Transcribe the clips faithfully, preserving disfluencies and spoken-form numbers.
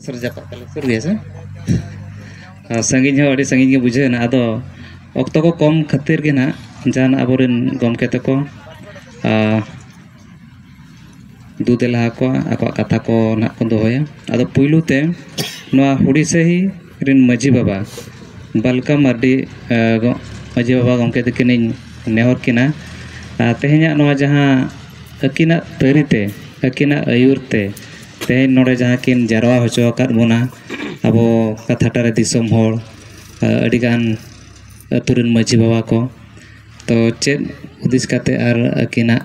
ᱥᱩᱨ ᱡᱟᱯᱟᱜ ᱛᱟᱞᱮ, ᱥᱩᱨ ᱜᱮᱭᱟ ᱥᱮ? ᱟᱨ ᱥᱟᱺᱜᱤᱧ ᱦᱚᱸ ᱟᱹᱰᱤ ᱥᱟᱺᱜᱤᱧ ᱜᱮ ᱵᱩᱡᱷᱟᱹᱣ ᱮᱱᱟ᱾ ᱟᱫᱚ ᱚᱠᱛᱚ ᱠᱚ ᱠᱚᱢ ᱠᱷᱟᱹᱛᱤᱨ ᱜᱮ ᱱᱟᱦᱟᱜ ᱡᱟᱦᱟᱱᱟᱜ ᱟᱵᱚᱨᱮᱱ ᱜᱚᱢᱠᱮ ᱛᱟᱠᱚ, ᱟᱨ, ᱫᱩ ᱫᱮᱞᱟ ᱟᱠᱚᱣᱟ, ᱟᱠᱚᱣᱟᱜ ᱠᱟᱛᱷᱟ ᱠᱚ ᱱᱟᱦᱟᱜ ᱠᱚ ᱫᱚᱦᱚᱭᱟ᱾ ᱟᱫᱚ ᱯᱩᱭᱞᱩ ᱛᱮ ᱱᱚᱣᱟ ᱦᱩᱰᱤᱥᱟᱹᱦᱤ ᱨᱮᱱ ᱢᱟᱹᱡᱷᱤ ᱵᱟᱵᱟ ᱵᱟᱞᱠᱟ ᱢᱟᱨᱰᱤ, ᱟᱨ, ᱜᱚ-, ᱢᱟᱹᱡᱷᱤ ᱵᱟᱵᱟ ᱜᱚᱢᱠᱮ ᱛᱟᱹᱠᱤᱱᱤᱧ ᱱᱮᱦᱚᱨ ᱠᱤᱱᱟ, ᱟᱨ, ᱛᱮᱦᱮᱧᱟᱜ ᱱᱚᱣᱟ ᱡᱟᱦᱟᱸ ᱟᱹᱠᱤᱱᱟᱜ ᱛᱟᱹᱨᱤ ᱛᱮ, ᱟᱹᱠᱤᱱᱟᱜ ᱟᱹᱭᱩᱨ ᱛᱮ ᱛᱮᱦᱮᱧ ᱱᱚᱰᱮ ᱡᱟᱦᱟᱸ ᱠᱤᱱ ᱡᱟᱨᱣᱟ ᱦᱚᱪᱚ ᱟᱠᱟᱫ ᱵᱚᱱᱟ, ᱟᱵᱚ ᱠᱟᱛᱷᱟᱴᱟ ᱨᱮ ᱫᱤᱥᱚᱢ ᱦᱚᱲ, ᱟᱹᱰᱤᱜᱟᱱ ᱟᱹᱛᱩ ᱨᱮᱱ ᱢᱟᱹᱡᱷᱤ ᱵᱟᱵᱟ ᱠᱚ, ᱛᱚ ᱪᱮᱫ ᱦᱩᱫᱤᱥ ᱠᱟᱛᱮ ᱟᱨ ᱟᱹᱠᱤᱱᱟᱜ,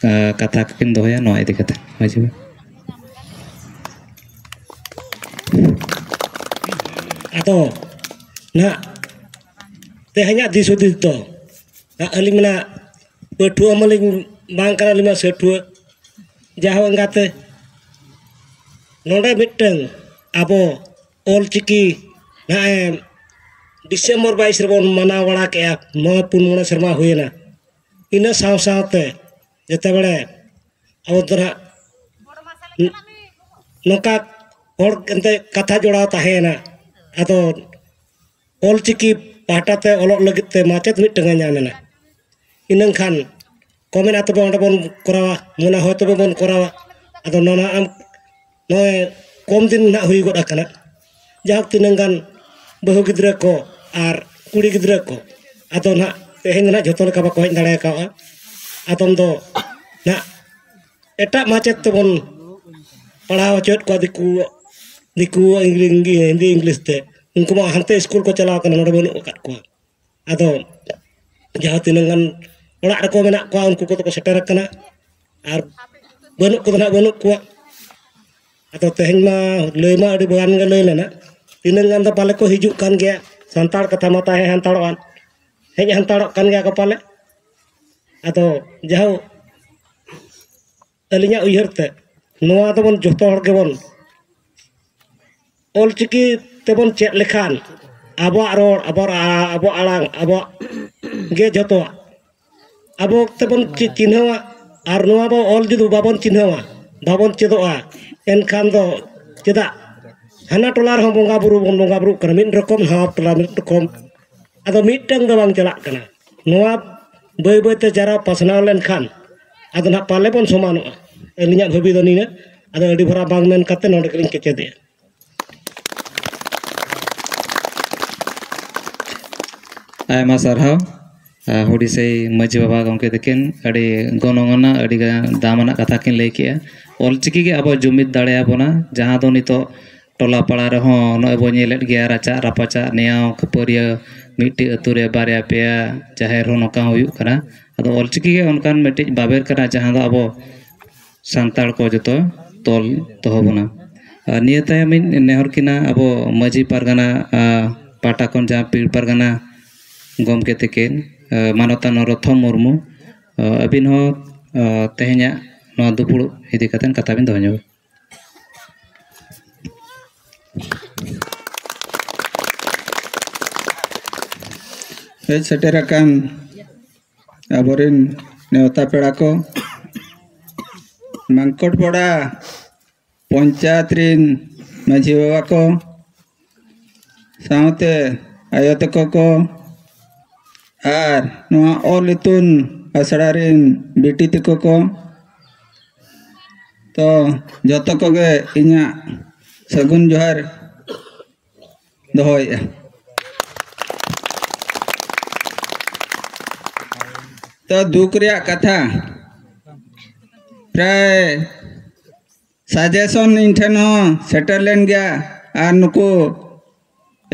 ᱟᱸ, ᱠᱟᱛᱷᱟ ᱠᱚᱠᱤᱱ ᱫᱚᱦᱚᱭᱟ ᱱᱚᱣᱟ ᱤᱫᱤ ᱠᱟᱛᱮ, ᱢᱟᱹᱡᱷᱤ ᱵᱟᱵᱟ? ᱟᱫᱚ ᱱᱟᱦᱟᱜ ᱛᱮᱦᱮᱧᱟᱜ ᱫᱤᱥ ᱦᱩᱫᱤᱥ ᱫᱚ, ᱟᱹᱞᱤᱧ ᱢᱮᱱᱟ ᱯᱟᱹᱴᱷᱩᱣᱟᱹ ᱢᱟᱞᱤᱧ ᱵᱟᱝ ᱠᱟᱱᱟ, ᱟᱹᱞᱤᱧ ᱢᱟ ᱥᱟᱹᱴᱷᱩᱣᱟᱹ᱾ ᱡᱟᱦᱟᱸ ᱮᱸᱜᱟᱛᱮ ᱱᱚᱰᱮ ᱢᱤᱫᱴᱟᱝ ᱟᱵᱚ ᱚᱞ ᱪᱤᱠᱤ ᱱᱟᱦᱟᱜ ᱰᱤᱥᱮᱢᱵᱚᱨ ᱵᱟᱭᱤᱥ ᱨᱮᱵᱚᱱ ᱢᱟᱱᱟᱣ ᱵᱟᱲᱟ ᱠᱮᱜᱼᱟ, ᱱᱚᱣᱟ ᱯᱩᱱ ᱢᱚᱬᱮ ᱥᱮᱨᱢᱟ ᱦᱩᱭᱮᱱᱟ᱾ ᱤᱱᱟᱹ ᱥᱟᱶ ᱥᱟᱶᱛᱮ ᱡᱮᱛᱮ ᱵᱮᱲᱮ ᱟᱵᱚ ᱫᱚ ᱱᱟᱦᱟᱜ ᱱᱚᱝᱠᱟ ᱦᱚᱲ ᱮᱱᱛᱮ ᱠᱟᱛᱷᱟ ᱡᱚᱲᱟᱣ ᱛᱟᱦᱮᱸᱭᱮᱱᱟ᱾ ᱟᱫᱚ ᱚᱞ ᱪᱤᱠᱤ ᱯᱟᱦᱴᱟ ᱛᱮ ᱚᱞᱚᱜ ᱞᱟᱹᱜᱤᱫ ᱛᱮ ᱢᱟᱪᱮᱫ ᱢᱤᱫᱴᱟᱝ ᱮ ᱧᱟᱢ ᱮᱱᱟ᱾ ᱤᱱᱟᱹᱝ ᱠᱷᱟᱱ ᱠᱚ ᱢᱮᱱᱟ, "ᱛᱚᱵᱮ ᱚᱸᱰᱮ ᱵᱚᱱ ᱠᱚᱨᱟᱣᱟ", ᱢᱮᱱᱟ, "ᱦᱳᱭ, ᱛᱚᱵᱮ ᱵᱚᱱ ᱠᱚᱨᱟᱣᱟ᱾" ᱟᱫᱚ ᱱᱚᱣᱟ ᱟᱢ ᱱᱚᱜᱼᱚᱭ ᱠᱚᱢ ᱫᱤᱱ ᱱᱟᱦᱟᱜ ᱦᱩᱭ ᱜᱚᱫ ᱟᱠᱟᱱᱟ᱾ ᱡᱟᱦᱳᱠ, ᱛᱤᱱᱟᱹᱝ ᱜᱟᱱ ᱵᱟᱹᱦᱩ ᱜᱤᱫᱽᱨᱟᱹ ᱠᱚ ᱟᱨ ᱠᱩᱲᱤ ᱜᱤᱫᱽᱨᱟᱹ ᱠᱚ, ᱟᱫᱚ ᱱᱟᱦᱟᱜ ᱛᱮᱦᱮᱧ ᱫᱚ ᱱᱟᱦᱟᱜ ᱡᱷᱚᱛᱚ ᱞᱮᱠᱟ ᱵᱟᱠᱚ ᱦᱮᱡ ᱫᱟᱲᱮ ᱠᱟᱣᱜᱼᱟ᱾ ᱟᱫᱚᱢ ᱫᱚ ᱱᱟᱦᱟᱜ ᱮᱴᱟᱜ ᱢᱟᱪᱮᱫ ᱛᱮᱵᱚᱱ ᱯᱟᱲᱦᱟᱣ ᱦᱚᱪᱚᱭᱮᱫ ᱠᱚᱣᱟ, ᱫᱤᱠᱩ, ᱫᱤᱠᱩ, ᱤᱝᱨᱮ-, ᱦᱤᱱᱫᱤ, ᱤᱝᱞᱤᱥ ᱛᱮ᱾ ᱩᱱᱠᱩ ᱢᱟ ᱦᱟᱱᱛᱮ ᱥᱠᱩᱞ ᱠᱚ ᱪᱟᱞᱟᱣ ᱠᱟᱱᱟ, ᱱᱚᱰᱮ ᱵᱟᱹᱱᱩᱜ ᱟᱠᱟᱫ ᱠᱚᱣᱟ᱾ ᱟᱫᱚ ᱡᱟᱦᱟᱸ ᱛᱤᱱᱟᱹᱜ ᱜᱟᱱ ᱚᱲᱟᱜ ᱨᱮᱠᱚ ᱢᱮᱱᱟᱜ ᱠᱚᱣᱟ, ᱩᱱᱠᱩ ᱠᱚᱫᱚ ᱠᱚ ᱥᱮᱴᱮᱨ ᱟᱠᱟᱱᱟ, ᱟᱨ ᱵᱟᱹᱱᱩᱜ ᱠᱚᱫᱚ ᱱᱟᱦᱟᱜ ᱵᱟᱹᱱᱩᱜ ᱠᱚᱣᱟ᱾ ᱟᱫᱚ ᱛᱮᱦᱮᱧ ᱢᱟ ᱞᱟᱹᱭ ᱢᱟ ᱟᱹᱰᱤ ᱜᱟᱱ ᱜᱮ ᱞᱟᱹᱭ ᱞᱮᱱᱟ, ᱛᱤᱱᱟᱹᱜ ᱜᱟᱱ ᱫᱚ ᱯᱟᱞᱮ ᱠᱚ ᱦᱤᱡᱩᱜ ᱠᱟᱱ ᱜᱮᱭᱟ, ᱥᱟᱱᱛᱟᱲ ᱠᱟᱛᱷᱟ ᱢᱟ ᱛᱟᱦᱮᱸ ᱦᱟᱱᱛᱟᱲᱚᱜᱼᱟ, ᱦᱮᱡ ᱦᱟᱱᱛᱟᱲᱚᱜ ᱠᱟᱱ ᱜᱮᱭᱟ ᱠᱚ ᱯᱟᱞᱮ᱾ ᱟᱫᱚ ᱡᱟᱦᱳᱠ, ᱟᱹᱞᱤᱧᱟᱜ ᱩᱭᱦᱟᱹᱨ ᱛᱮ ᱱᱚᱣᱟ ᱫᱚᱵᱚᱱ ᱡᱚᱛᱚ ᱦᱚᱲ ᱜᱮᱵᱚᱱ ᱚᱞᱪᱤᱠᱤ ᱛᱮᱵᱚᱱ ᱪᱮᱫ ᱞᱮᱠᱷᱟᱱ ᱟᱵᱚᱣᱟᱜ ᱨᱚᱲ, ᱟᱵᱚᱣᱟᱜ, ᱟᱵᱚᱣᱟᱜ ᱟᱲᱟᱝ, ᱟᱵᱚᱣᱟᱜ ᱜᱮ ᱡᱚᱛᱚᱣᱟᱜ ᱟᱵᱚ ᱛᱮᱵᱚᱱ ᱪᱤ-, ᱪᱤᱱᱦᱟᱹᱣᱟ᱾ ᱟᱨ ᱱᱚᱣᱟ ᱵᱚ ᱚᱞ ᱡᱩᱫᱤ ᱵᱟᱵᱚᱱ ᱪᱤᱱᱦᱟᱹᱣᱟ, ᱵᱟᱵᱚᱱ ᱪᱮᱫᱚᱜᱼᱟ, ᱮᱱᱠᱷᱟᱱ ᱫᱚ ᱪᱮᱫᱟᱜ ᱦᱟᱱᱟ ᱴᱚᱞᱟ ᱨᱮᱦᱚᱸ ᱵᱚᱸᱜᱟ ᱵᱩᱨᱩ ᱵᱚᱱ ᱵᱚᱸᱜᱟ ᱵᱩᱨᱩᱜ ᱠᱟᱱᱟ, ᱢᱤᱫ ᱨᱚᱠᱚᱢ, ᱱᱚᱣᱟ ᱴᱚᱞᱟ ᱢᱤᱫ ᱨᱚᱠᱚᱢ᱾ ᱟᱫᱚ ᱢᱤᱫᱴᱟᱝ ᱫᱚ ᱵᱟᱝ ᱪᱟᱞᱟᱜ ᱠᱟᱱᱟ᱾ ᱱᱚᱣᱟ ᱵᱟᱹᱭ ᱵᱟᱹᱭ ᱛᱮ ᱡᱟᱨᱟ ᱯᱟᱥᱱᱟᱣ ᱞᱮᱱᱠᱷᱟᱱ ᱟᱫᱚ ᱱᱟᱦᱟᱜ ᱯᱟᱞᱮ ᱵᱚᱱ ᱥᱚᱢᱟᱱᱚᱜᱼᱟ᱾ ᱟᱹᱞᱤᱧᱟᱜ ᱵᱷᱟᱹᱵᱤ ᱫᱚ ᱱᱤᱱᱟᱹᱜ᱾ ᱟᱫᱚ ᱟᱹᱰᱤ ᱵᱷᱚᱨᱟ ᱵᱟᱝ ᱢᱮᱱ ᱠᱟᱛᱮ ᱱᱚᱰᱮ ᱜᱮᱞᱤᱧ ᱠᱮᱪᱮᱫᱮᱜᱼᱟ᱾ ᱟᱭᱢᱟ ᱥᱟᱨᱦᱟᱣ᱾ ᱟᱨ ᱦᱩᱰᱤᱥᱟᱹᱭ ᱢᱟᱹᱡᱷᱤ ᱵᱟᱵᱟ ᱜᱚᱢᱠᱮ ᱛᱟᱹᱠᱤᱱ ᱟᱹᱰᱤ ᱜᱚᱱᱚᱝ ᱟᱱᱟᱜ, ᱟᱹᱰᱤ ᱜᱟᱱ ᱫᱟᱢ ᱟᱱᱟᱜ ᱠᱟᱛᱷᱟ ᱠᱤᱱ ᱞᱟᱹᱭ ᱠᱮᱜᱼᱟ᱾ ᱚᱞᱪᱤᱠᱤ ᱜᱮ ᱟᱵᱚ ᱡᱩᱢᱤᱫ ᱫᱟᱲᱮᱭᱟᱵᱚᱱᱟ, ᱡᱟᱦᱟᱸ ᱫᱚ ᱱᱤᱛᱚᱜ ᱴᱚᱞᱟ ᱯᱟᱲᱟ ᱨᱮᱦᱚᱸ ᱱᱚᱜᱼᱚᱭ ᱵᱚᱱ ᱧᱮᱞᱮᱫ ᱜᱮᱭᱟ, ᱨᱟᱪᱟᱜ ᱨᱟᱯᱟᱪᱟᱜ, ᱱᱮᱭᱟᱣ ᱠᱷᱟᱹᱯᱟᱹᱨᱤᱭᱟᱹ, ᱢᱤᱫᱴᱤᱡ ᱟᱹᱛᱩ ᱨᱮ ᱵᱟᱨᱭᱟ ᱯᱮᱭᱟ ᱡᱟᱦᱮᱨ ᱦᱚᱸ ᱱᱚᱝᱠᱟ ᱦᱚᱸ ᱦᱩᱭᱩᱜ ᱠᱟᱱᱟ᱾ ᱟᱫᱚ ᱚᱞᱪᱤᱠᱤ ᱜᱮ ᱚᱱᱠᱟᱱ ᱢᱤᱫᱴᱤᱡ ᱵᱟᱵᱮᱨ ᱠᱟᱱᱟ, ᱡᱟᱦᱟᱸ ᱫᱚ ᱟᱵᱚ ᱥᱟᱱᱛᱟᱲ ᱠᱚ ᱡᱚᱛᱚ ᱛᱚᱞ ᱫᱚᱦᱚ ᱵᱚᱱᱟ᱾ ᱟᱨ ᱱᱤᱭᱟᱹ ᱛᱟᱭᱚᱢ ᱤᱧ ᱱᱮᱦᱚᱨ ᱠᱤᱱᱟ ᱟᱵᱚ ᱢᱟᱹᱡᱷᱤ ᱯᱟᱨᱜᱟᱱᱟ, ᱟ, ᱯᱟᱦᱴᱟ ᱠᱷᱚᱱ ᱡᱟᱦᱟᱸ ᱯᱤᱲ ᱯᱟᱨᱜᱟᱱᱟ ᱜᱚᱢᱠᱮ ᱛᱟᱹᱠᱤᱱ, ᱟ, ᱢᱟᱱᱚᱛᱟᱱ ᱱᱚᱨᱳᱛᱛᱷᱚᱢ ᱢᱩᱨᱢᱩ, ᱟ, ᱟᱹᱵᱤᱱ ᱦᱚᱸ, ᱟ, ᱛᱮᱦᱮᱧᱟᱜ ᱱᱚᱣᱟ ᱫᱩᱯᱩᱲᱩᱵ ᱤᱫᱤ ᱠᱟᱛᱮ ᱠᱟᱛᱷᱟ ᱵᱤᱱ ᱫᱚᱦᱚ ᱧᱚᱜᱟ᱾ ᱦᱮᱡ ᱥᱮᱴᱮᱨ ᱟᱠᱟᱱ ᱟᱵᱚᱨᱮᱱ ᱱᱮᱣᱛᱟ ᱯᱮᱲᱟ ᱠᱚ, ᱢᱟᱝᱠᱚᱴᱯᱟᱲᱟ ᱯᱚᱧᱪᱟᱭᱮᱛ ᱨᱮᱱ ᱢᱟᱹᱡᱷᱤ ᱵᱟᱵᱟ ᱠᱚ, ᱥᱟᱶᱛᱮ ᱟᱭᱳ ᱛᱟᱠᱚ ᱠᱚ, ᱟᱨ ᱱᱚᱣᱟ ᱚᱞ ᱤᱛᱩᱱ ᱟᱥᱲᱟ ᱨᱮᱱ ᱵᱤᱴᱤ ᱛᱟᱠᱚ ᱠᱚ, ᱛᱚ ᱡᱚᱛᱚ ᱠᱚᱜᱮ ᱤᱧᱟᱹᱜ ᱥᱟᱹᱜᱩᱱ ᱡᱚᱦᱟᱨ ᱫᱚᱦᱚᱭᱮᱫᱼᱟ᱾ ᱛᱚ ᱫᱩᱠ ᱨᱮᱭᱟᱜ ᱠᱟᱛᱷᱟ, ᱯᱨᱟᱭ ᱥᱟᱡᱮᱥᱚᱱ ᱤᱧ ᱴᱷᱮᱱ ᱦᱚᱸ ᱥᱮᱴᱮᱨ ᱞᱮᱱ ᱜᱮᱭᱟ, ᱟᱨ ᱱᱩᱠᱩ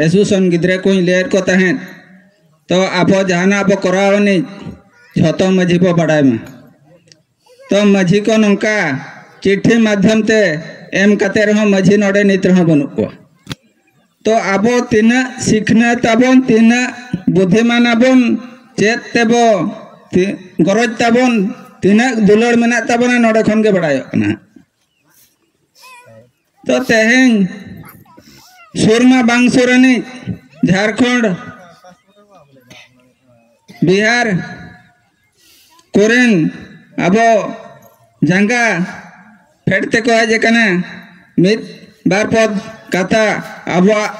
ᱮᱥᱳᱥᱤᱭᱮᱥᱚᱱ ᱜᱤᱫᱽᱨᱟᱹ ᱠᱚᱧ ᱞᱟᱹᱭᱟᱫ ᱠᱚ ᱛᱟᱦᱮᱸᱫ᱾ ᱛᱚ ᱟᱵᱚ ᱡᱟᱦᱟᱱᱟᱜ ᱵᱚ ᱠᱚᱨᱟᱣ ᱟᱹᱱᱤᱡ, ᱡᱷᱚᱛᱚ ᱢᱟᱹᱡᱷᱤ ᱵᱚ ᱵᱟᱲᱟᱭ ᱢᱟ᱾ ᱛᱚ ᱢᱟᱹᱡᱷᱤ ᱠᱚ ᱱᱚᱝᱠᱟ ᱪᱤᱴᱷᱤ ᱢᱟᱫᱽᱫᱷᱚᱢ ᱛᱮ ᱮᱢ ᱠᱟᱛᱮ ᱨᱮᱦᱚᱸ ᱢᱟᱹᱡᱷᱤ ᱱᱚᱰᱮ ᱱᱤᱛ ᱨᱮᱦᱚᱸ ᱵᱟᱹᱱᱩᱜ ᱠᱚᱣᱟ᱾ ᱛᱚ ᱟᱵᱚ ᱛᱤᱱᱟᱹᱜ ᱥᱤᱠᱷᱱᱟᱹᱛ ᱟᱵᱚᱱ, ᱛᱤᱱᱟᱹᱜ ᱵᱩᱫᱷᱤᱢᱟᱱ ᱟᱵᱚᱱ, ᱪᱮᱫ ᱛᱮᱵᱚ ᱛᱤ-, ᱜᱚᱨᱚᱡᱽ ᱛᱟᱵᱚᱱ, ᱛᱤᱱᱟᱹᱜ ᱫᱩᱞᱟᱹᱲ ᱢᱮᱱᱟᱜ ᱛᱟᱵᱚᱱᱟ, ᱱᱚᱰᱮ ᱠᱷᱚᱱ ᱜᱮ ᱵᱟᱲᱟᱭᱚᱜ ᱠᱟᱱᱟ᱾ ᱛᱚ ᱛᱮᱦᱮᱧ ᱥᱩᱨ ᱢᱟ ᱵᱟᱝ ᱥᱩᱨ ᱟᱹᱱᱤᱡ ᱡᱷᱟᱲᱠᱷᱚᱸᱰ, ᱵᱤᱦᱟᱨ ᱠᱚᱨᱮᱱ ᱟᱵᱚ ᱡᱟᱸᱜᱟ ᱯᱷᱮᱰ ᱛᱮᱠᱚ ᱦᱮᱡ ᱟᱠᱟᱱᱟ᱾ ᱢᱤᱫ ᱵᱟᱨ ᱯᱚᱫ ᱠᱟᱛᱷᱟ ᱟᱵᱚᱣᱟᱜ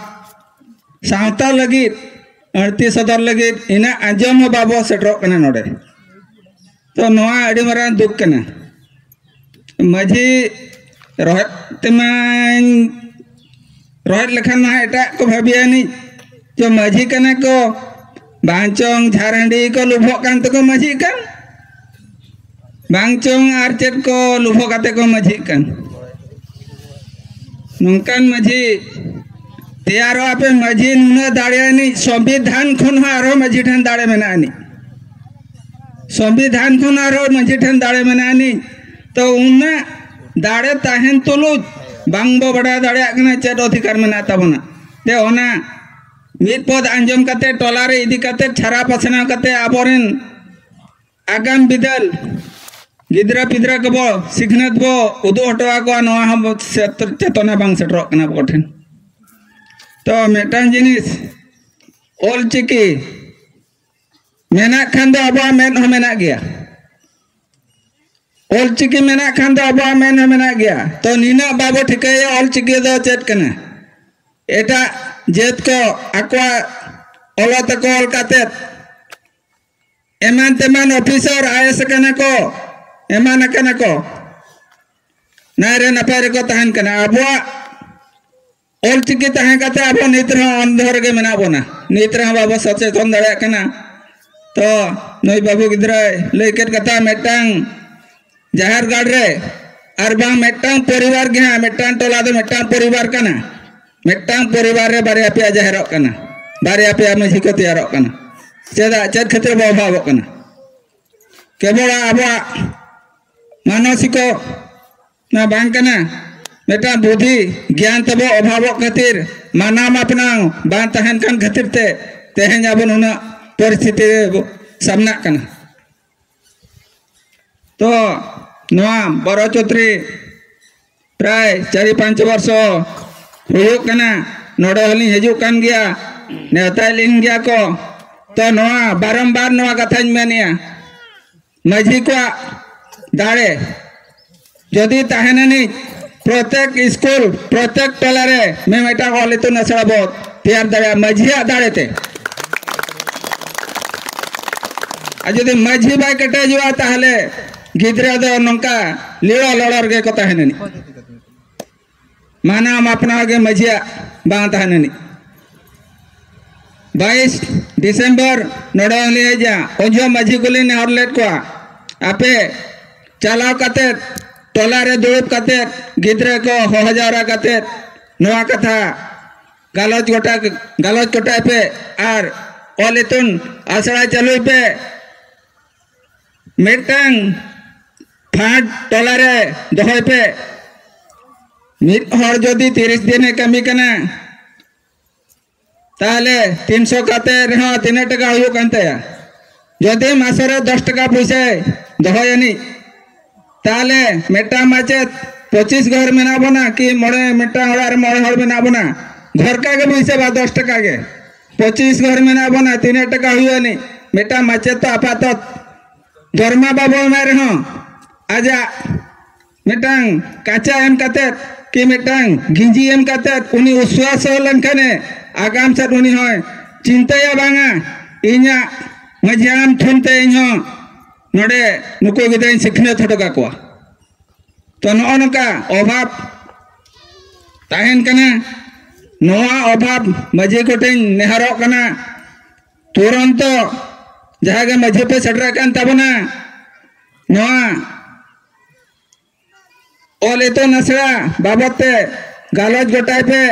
ᱥᱟᱶᱛᱟ ᱞᱟᱹᱜᱤᱫ ᱟᱹᱲᱛᱤ ᱥᱚᱫᱚᱨ ᱞᱟᱹᱜᱤᱫ ᱤᱱᱟᱹᱜ ᱟᱸᱡᱚᱢ ᱦᱚᱸ ᱵᱟᱵᱚ ᱥᱮᱴᱮᱨᱚᱜ ᱠᱟᱱᱟ ᱱᱚᱰᱮ᱾ ᱛᱚ ᱱᱚᱣᱟ ᱟᱹᱰᱤ ᱢᱟᱨᱟᱝ ᱫᱩᱠ ᱠᱟᱱᱟ᱾ ᱢᱟᱹᱡᱷᱤ ᱨᱚᱦᱮᱫ ᱛᱮᱢᱟᱧ ᱨᱚᱦᱮᱫ ᱞᱮᱠᱷᱟᱱ ᱢᱟ ᱮᱴᱟᱜ ᱠᱚ ᱵᱷᱟᱹᱵᱤᱭᱟ ᱟᱹᱱᱤᱡ ᱪᱚ ᱢᱟᱹᱡᱷᱤ ᱠᱟᱱᱟ ᱠᱚ, ᱵᱟᱝ ᱪᱚᱝ ᱡᱷᱟᱨ ᱦᱟᱺᱰᱤ ᱠᱚ ᱞᱩᱵᱷᱚᱜ ᱠᱟᱱ ᱛᱮᱠᱚ ᱢᱟᱹᱡᱷᱤᱜ ᱠᱟᱱ, ᱵᱟᱝ ᱪᱚᱝ ᱟᱨ ᱪᱮᱫ ᱠᱚ ᱞᱩᱵᱷᱚ ᱠᱟᱛᱮ ᱠᱚ ᱢᱟᱹᱡᱷᱤᱜ ᱠᱟᱱ᱾ ᱱᱚᱝᱠᱟᱱ ᱢᱟᱹᱡᱷᱤ ᱛᱮᱭᱟᱨᱚᱜ ᱟᱯᱮ, ᱢᱟᱹᱡᱷᱤ ᱱᱩᱱᱟᱹᱜ ᱫᱟᱲᱮ ᱟᱹᱱᱤᱡ, ᱥᱚᱝᱵᱤᱫᱷᱟᱱ ᱠᱷᱚᱱ ᱦᱚᱸ ᱟᱨᱦᱚᱸ ᱢᱟᱹᱡᱷᱤ ᱴᱷᱮᱱ ᱫᱟᱲᱮ ᱢᱮᱱᱟᱜ ᱟᱹᱱᱤᱡ, ᱥᱚᱝᱵᱤᱫᱷᱟᱱ ᱠᱷᱚᱱ ᱟᱨᱦᱚᱸ ᱢᱟᱹᱡᱷᱤ ᱴᱷᱮᱱ ᱫᱟᱲᱮ ᱢᱮᱱᱟᱜ ᱟᱹᱱᱤᱡ᱾ ᱛᱚ ᱩᱱᱟᱹᱜ ᱫᱟᱲᱮ ᱛᱟᱦᱮᱱ ᱛᱩᱞᱩᱡ ᱵᱟᱝ ᱵᱚ ᱵᱟᱰᱟᱭ ᱫᱟᱲᱮᱭᱟᱜ ᱠᱟᱱᱟ ᱪᱮᱫ ᱚᱫᱷᱤᱠᱟᱨ ᱢᱮᱱᱟᱜ ᱛᱟᱵᱚᱱᱟ᱾ ᱛᱮ ᱚᱱᱟ ᱢᱤᱫ ᱯᱚᱫ ᱟᱸᱡᱚᱢ ᱠᱟᱛᱮ, ᱴᱚᱞᱟ ᱨᱮ ᱤᱫᱤ ᱠᱟᱛᱮ, ᱪᱷᱟᱨᱟ ᱯᱟᱥᱱᱟᱣ ᱠᱟᱛᱮ ᱟᱵᱚᱨᱮᱱ ᱟᱜᱟᱢ ᱵᱤᱫᱟᱹᱞ ᱜᱤᱫᱽᱨᱟᱹ ᱯᱤᱫᱽᱨᱟᱹ ᱠᱚᱵᱚ ᱥᱤᱠᱷᱱᱟᱹᱛ ᱵᱚ ᱩᱫᱩᱜ ᱦᱚᱴᱚ ᱟᱠᱚᱣᱟ, ᱱᱚᱣᱟ ᱦᱚᱸ ᱵᱚ ᱥᱮ-, ᱪᱮᱛᱚᱱᱟ ᱵᱟᱝ ᱥᱮᱴᱮᱨᱚᱜ ᱠᱟᱱᱟ ᱟᱵᱚ ᱴᱷᱮᱱ᱾ ᱛᱚ ᱢᱤᱫᱴᱟᱝ ᱡᱤᱱᱤᱥ, ᱚᱞ ᱪᱤᱠᱤ ᱢᱮᱱᱟᱜ ᱠᱷᱟᱱ ᱫᱚ ᱟᱵᱚᱣᱟᱜ ᱢᱮᱫ ᱦᱚᱸ ᱢᱮᱱᱟᱜ ᱜᱮᱭᱟ᱾ ᱚᱞ ᱪᱤᱠᱤ ᱢᱮᱱᱟᱜ ᱠᱷᱟᱱ ᱫᱚ ᱟᱵᱚᱣᱟᱜ ᱢᱮᱫ ᱦᱚᱸ ᱢᱮᱱᱟᱜ ᱜᱮᱭᱟ᱾ ᱛᱚ ᱱᱤᱱᱟᱹᱜ ᱵᱟᱵᱚ ᱴᱷᱤᱠᱟᱹᱭᱟ ᱚᱞ ᱪᱤᱠᱤ ᱫᱚ ᱪᱮᱫ ᱠᱟᱱᱟ᱾ ᱮᱴᱟᱜ ᱡᱟᱹᱛ ᱠᱚ ᱟᱠᱚᱣᱟᱜ ᱚᱞᱚᱜ ᱛᱮᱠᱚ ᱚᱞ ᱠᱟᱛᱮᱫ ᱮᱢᱟᱱ ᱛᱮᱢᱟᱱ ᱚᱯᱷᱤᱥᱟᱨ, ᱟᱭ ᱮᱥ ᱟᱠᱟᱱᱟ ᱠᱚ, ᱮᱢᱟᱱ ᱟᱠᱟᱱᱟ ᱠᱚ, ᱱᱟᱭ ᱨᱮ ᱱᱟᱯᱟᱭ ᱨᱮᱠᱚ ᱛᱟᱦᱮᱱ ᱠᱟᱱᱟ᱾ ᱟᱵᱚᱣᱟᱜ ᱚᱞ ᱪᱤᱠᱤ ᱛᱟᱦᱮᱸ ᱠᱟᱛᱮ ᱟᱵᱚ ᱱᱤᱛ ᱨᱮᱦᱚᱸ ᱚᱱᱫᱷᱚ ᱨᱮᱜᱮ ᱢᱮᱱᱟᱜ ᱵᱚᱱᱟ, ᱱᱤᱛ ᱨᱮᱦᱚᱸ ᱵᱟᱵᱚ ᱥᱚᱪᱮᱛᱚᱱ ᱫᱟᱲᱮᱭᱟᱜ ᱠᱟᱱᱟ᱾ ᱛᱚ ᱱᱩᱭ ᱵᱟᱹᱵᱩ ᱜᱤᱫᱽᱨᱟᱹᱭ ᱞᱟᱹᱭ ᱠᱮᱫ ᱠᱟᱛᱷᱟ, ᱢᱤᱫᱴᱟᱝ ᱡᱟᱦᱮᱨ ᱜᱟᱲ ᱨᱮ ᱟᱨ ᱵᱟᱝ ᱢᱤᱫᱴᱟᱝ ᱯᱚᱨᱤᱵᱟᱨ ᱜᱮ ᱦᱟᱸᱜ, ᱢᱤᱫᱴᱟᱝ ᱴᱚᱞᱟ ᱫᱚ ᱢᱤᱫᱴᱟᱝ ᱯᱚᱨᱤᱵᱟᱨ ᱠᱟᱱᱟ, ᱢᱤᱫᱴᱟᱝ ᱯᱚᱨᱤᱵᱟᱨ ᱨᱮ ᱵᱟᱨᱭᱟ ᱯᱮᱭᱟ ᱡᱟᱦᱮᱨᱚᱜ ᱠᱟᱱᱟ, ᱵᱟᱨᱭᱟ ᱯᱮᱭᱟ ᱢᱟᱹᱡᱷᱤ ᱠᱚ ᱛᱮᱭᱟᱨᱚᱜ ᱠᱟᱱᱟ᱾ ᱪᱮᱫᱟᱜ, ᱪᱮᱫ ᱠᱷᱟᱹᱛᱤᱨ ᱵᱚ ᱚᱵᱷᱟᱵᱚᱜ ᱠᱟᱱᱟ? ᱠᱮᱵᱚᱞ ᱟᱵᱚᱣᱟᱜ ᱢᱟᱱᱚᱥᱤᱠᱚ ᱱᱟ ᱵᱟᱝ ᱠᱟᱱᱟ, ᱢᱤᱫᱴᱟᱝ ᱵᱩᱫᱷᱤ ᱜᱮᱭᱟᱱ ᱛᱟᱵᱚ ᱚᱵᱷᱟᱵᱚᱜ ᱠᱷᱟᱹᱛᱤᱨ, ᱢᱟᱱᱟᱣ ᱢᱟᱯᱱᱟᱣ ᱵᱟᱝ ᱛᱟᱦᱮᱱ ᱠᱟᱱ ᱠᱷᱟᱹᱛᱤᱨ ᱛᱮ ᱛᱮᱦᱮᱧ ᱟᱵᱚ ᱱᱩᱱᱟᱹᱜ ᱯᱚᱨᱤᱥᱛᱷᱤᱛᱤ ᱨᱮ ᱵᱚ ᱥᱟᱢᱱᱟᱜ ᱠᱟᱱᱟ᱾ ᱛᱚ ᱱᱚᱣᱟ ᱵᱚᱨᱚ ᱪᱳᱫᱷᱩᱨᱤ ᱯᱨᱟᱭ ᱪᱟᱨᱤ ᱯᱟᱸᱪ ᱵᱚᱨᱥᱚ ᱦᱩᱭᱩᱜ ᱠᱟᱱᱟ, ᱱᱚᱰᱮ ᱦᱚᱸᱞᱤᱧ ᱦᱤᱡᱩᱜ ᱠᱟᱱ ᱜᱮᱭᱟ, ᱱᱮᱣᱛᱟᱭᱮᱫ ᱞᱤᱧ ᱜᱮᱭᱟ ᱠᱚ᱾ ᱛᱚ ᱱᱚᱣᱟ ᱵᱟᱨᱚᱢᱵᱟᱨ ᱱᱚᱣᱟ ᱠᱟᱛᱷᱟᱧ ᱢᱮᱱᱮᱜᱼᱟ, ᱢᱟᱹᱡᱷᱤ ᱠᱚᱣᱟᱜ ᱫᱟᱲᱮ ᱡᱩᱫᱤ ᱛᱟᱦᱮᱱ ᱟᱹᱱᱤᱡ, ᱯᱨᱚᱛᱮᱠ ᱥᱠᱩᱞ, ᱯᱨᱚᱛᱮᱠ ᱴᱚᱞᱟ ᱨᱮ ᱢᱤᱢᱤᱫᱴᱟᱝ ᱚᱞ ᱤᱛᱩᱱ ᱟᱥᱲᱟ ᱵᱚ ᱛᱮᱭᱟᱨ ᱫᱟᱲᱮᱭᱟᱜᱼᱟ ᱢᱟᱹᱡᱷᱤᱭᱟᱜ ᱫᱟᱲᱮ ᱛᱮ᱾ ᱟᱨ ᱡᱩᱫᱤ ᱢᱟᱹᱡᱷᱤ ᱵᱟᱭ ᱠᱮᱴᱮᱡᱚᱜᱼᱟ, ᱛᱟᱦᱚᱞᱮ ᱜᱤᱫᱽᱨᱟᱹ ᱫᱚ ᱱᱚᱝᱠᱟ ᱞᱤᱲᱚ ᱞᱚᱲᱚ ᱨᱮᱜᱮ ᱠᱚ ᱛᱟᱦᱮᱱᱟ᱾ ᱢᱟᱱᱟᱣ ᱢᱟᱯᱱᱟᱣ ᱜᱮ ᱢᱟᱹᱡᱷᱤᱭᱟᱜ ᱵᱟᱝ ᱛᱟᱦᱮᱱ ᱟᱹᱱᱤᱡ᱾ ᱵᱟᱭᱤᱥ ᱰᱤᱥᱮᱢᱵᱚᱨ ᱱᱚᱰᱮ ᱞᱤᱧ ᱦᱮᱡᱟ, ᱩᱱ ᱡᱚᱦᱚᱜ ᱢᱟᱹᱡᱷᱤ ᱠᱚᱞᱤᱧ ᱱᱮᱦᱚᱨ ᱞᱮᱫ ᱠᱚᱣᱟ, ᱟᱯᱮ ᱪᱟᱞᱟᱣ ᱠᱟᱛᱮᱫ, ᱴᱚᱞᱟ ᱨᱮ ᱫᱩᱲᱩᱵ ᱠᱟᱛᱮᱫ, ᱜᱤᱫᱽᱨᱟᱹ ᱠᱚ ᱦᱚᱦᱚ ᱡᱟᱣᱨᱟ ᱠᱟᱛᱮᱫ ᱱᱚᱣᱟ ᱠᱟᱛᱷᱟ ᱜᱟᱞᱚᱪ ᱜᱚᱴᱟ, ᱜᱟᱞᱚᱪ ᱜᱚᱴᱟᱭ ᱯᱮ ᱟᱨ ᱚᱞ ᱤᱛᱩᱱ ᱟᱥᱲᱟ ᱪᱟᱹᱞᱩᱭ ᱯᱮ᱾ ᱢᱤᱫᱴᱟᱝ ᱯᱷᱟᱸᱰ ᱴᱚᱞᱟ ᱨᱮ ᱫᱚᱦᱚᱭ ᱯᱮ᱾ ᱢᱤᱫ ᱦᱚᱲ ᱡᱩᱫᱤ ᱛᱤᱨᱤᱥ ᱫᱤᱱᱮ ᱠᱟᱹᱢᱤ ᱠᱟᱱᱟ, ᱛᱟᱦᱚᱞᱮ ᱛᱤᱱᱥᱚ ᱠᱟᱛᱮ ᱨᱮᱦᱚᱸ ᱛᱤᱱᱟᱹᱜ ᱴᱟᱠᱟ ᱦᱩᱭᱩᱜ ᱠᱟᱱ ᱛᱟᱭᱟ? ᱡᱩᱫᱤ ᱢᱟᱥᱮ ᱨᱮ ᱫᱚᱥ ᱴᱟᱠᱟ ᱯᱩᱭᱥᱟᱹᱭ ᱫᱚᱦᱚᱭ ᱟᱹᱱᱤᱡ, ᱛᱟᱦᱚᱞᱮ ᱢᱤᱫᱴᱟᱝ ᱢᱟᱪᱮᱫ ᱯᱚᱸᱪᱤᱥ ᱜᱷᱚᱨ ᱢᱮᱱᱟᱜ ᱵᱚᱱᱟ ᱠᱤ ᱢᱚᱬᱮ, ᱢᱤᱫᱴᱟᱝ ᱚᱲᱟᱜ ᱨᱮ ᱢᱚᱬᱮ ᱦᱚᱲ ᱢᱮᱱᱟᱜ ᱵᱚᱱᱟ, ᱜᱷᱚᱨ ᱠᱟ ᱜᱮ ᱵᱚ ᱦᱤᱥᱟᱹᱵᱟ ᱫᱚᱥ ᱴᱟᱠᱟ ᱜᱮ᱾ ᱯᱚᱸᱪᱤᱥ ᱜᱷᱚᱨ ᱢᱮᱱᱟᱜ ᱵᱚᱱᱟ, ᱛᱤᱱᱟᱹᱜ ᱴᱟᱠᱟ ᱦᱩᱭᱩᱜ ᱟᱹᱱᱤᱡ? ᱢᱤᱫᱴᱟᱝ ᱢᱟᱪᱮᱫ ᱛᱚ ᱟᱯᱟᱛᱚᱛ ᱫᱚᱨᱢᱟ ᱵᱟᱵᱚ ᱮᱢᱟᱭ ᱨᱮᱦᱚᱸ, ᱟᱡᱟᱜ ᱢᱤᱫᱴᱟᱝ ᱠᱟᱪᱟ ᱮᱢ ᱠᱟᱛᱮᱫ ᱠᱤ ᱢᱤᱫᱴᱟᱝ ᱜᱤᱸᱡᱤ ᱮᱢ ᱠᱟᱛᱮᱫ ᱩᱱᱤ ᱩᱥᱣᱟᱥ ᱞᱮᱱᱠᱷᱟᱱᱮ, ᱟᱜᱟᱢ ᱥᱮᱫ ᱩᱱᱤ ᱦᱚᱸᱭ ᱪᱤᱱᱛᱟᱹᱭᱟ, ᱵᱟᱝᱟ, ᱤᱧᱟᱹᱜ ᱢᱟᱹᱡᱷᱤ ᱦᱟᱲᱟᱢ ᱴᱷᱮᱱ ᱛᱮ ᱤᱧ ᱦᱚᱸ ᱱᱚᱰᱮ ᱱᱩᱠᱩ ᱜᱤᱫᱽᱨᱟᱹᱧ ᱥᱤᱠᱷᱱᱟᱹᱛ ᱦᱚᱴᱚ ᱠᱟᱠᱚᱣᱟ᱾ ᱛᱚ, ᱱᱚᱜᱼᱚ ᱱᱚᱝᱠᱟ ᱚᱵᱷᱟᱵᱽ ᱛᱟᱦᱮᱱ ᱠᱟᱱᱟ᱾ ᱱᱚᱣᱟ ᱚᱵᱷᱟᱵᱽ ᱢᱟᱹᱡᱷᱤ ᱠᱚᱴᱷᱮᱱ ᱱᱮᱦᱚᱨᱚᱜ ᱠᱟᱱᱟ, ᱛᱩᱨᱚᱱᱛᱚ ᱡᱟᱦᱟᱸ ᱜᱮ ᱢᱟᱹᱡᱷᱤ ᱯᱮ ᱥᱮᱴᱮᱨ ᱟᱠᱟᱱ ᱛᱟᱵᱚᱱᱟ, ᱱᱚᱣᱟ ᱚᱞ ᱤᱛᱩᱱ ᱟᱥᱲᱟ ᱵᱟᱵᱚᱫ ᱛᱮ ᱜᱟᱞᱚᱪ ᱜᱚᱴᱟᱭ ᱯᱮ᱾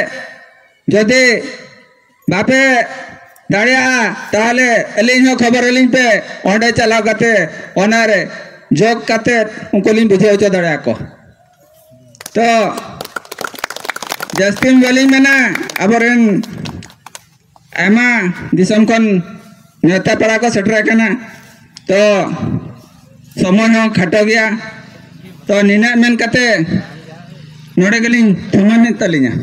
ᱡᱩᱫᱤ ᱵᱟᱯᱮ ᱫᱟᱲᱮᱭᱟᱜᱼᱟ, ᱛᱟᱦᱚᱞᱮ ᱟᱹᱞᱤᱧ ᱦᱚᱸ ᱠᱷᱚᱵᱚᱨ ᱟᱹᱞᱤᱧ ᱯᱮ, ᱚᱸᱰᱮ ᱪᱟᱞᱟᱣ ᱠᱟᱛᱮ ᱚᱱᱟᱨᱮ ᱡᱳᱜᱽ ᱠᱟᱛᱮ ᱩᱱᱠᱩ ᱞᱤᱧ ᱵᱩᱡᱷᱟᱹᱣ ᱦᱚᱪᱚ ᱫᱟᱲᱮᱭᱟᱠᱚ᱾ ᱛᱚ, ᱡᱟᱹᱥᱛᱤ ᱵᱟᱹᱞᱤᱧ ᱢᱮᱱᱟ, ᱟᱵᱚᱨᱮᱱ ᱟᱭᱢᱟ ᱫᱤᱥᱚᱢ ᱠᱷᱚᱱ ᱱᱮᱣᱛᱟ ᱯᱮᱲᱟ ᱠᱚ ᱥᱮᱴᱮᱨ ᱟᱠᱟᱱᱟ᱾ ᱛᱚ, ᱥᱚᱢᱚᱭ ᱦᱚᱸ ᱠᱷᱟᱴᱚ ᱜᱮᱭᱟ᱾ ᱛᱚ, ᱱᱤᱱᱟᱹᱜ ᱢᱮᱱ ᱠᱟᱛᱮ ᱱᱚᱰᱮ ᱜᱮᱞᱤᱧ ᱛᱷᱩᱢᱟᱹᱢᱮᱫ ᱛᱟᱹᱞᱤᱧᱟ᱾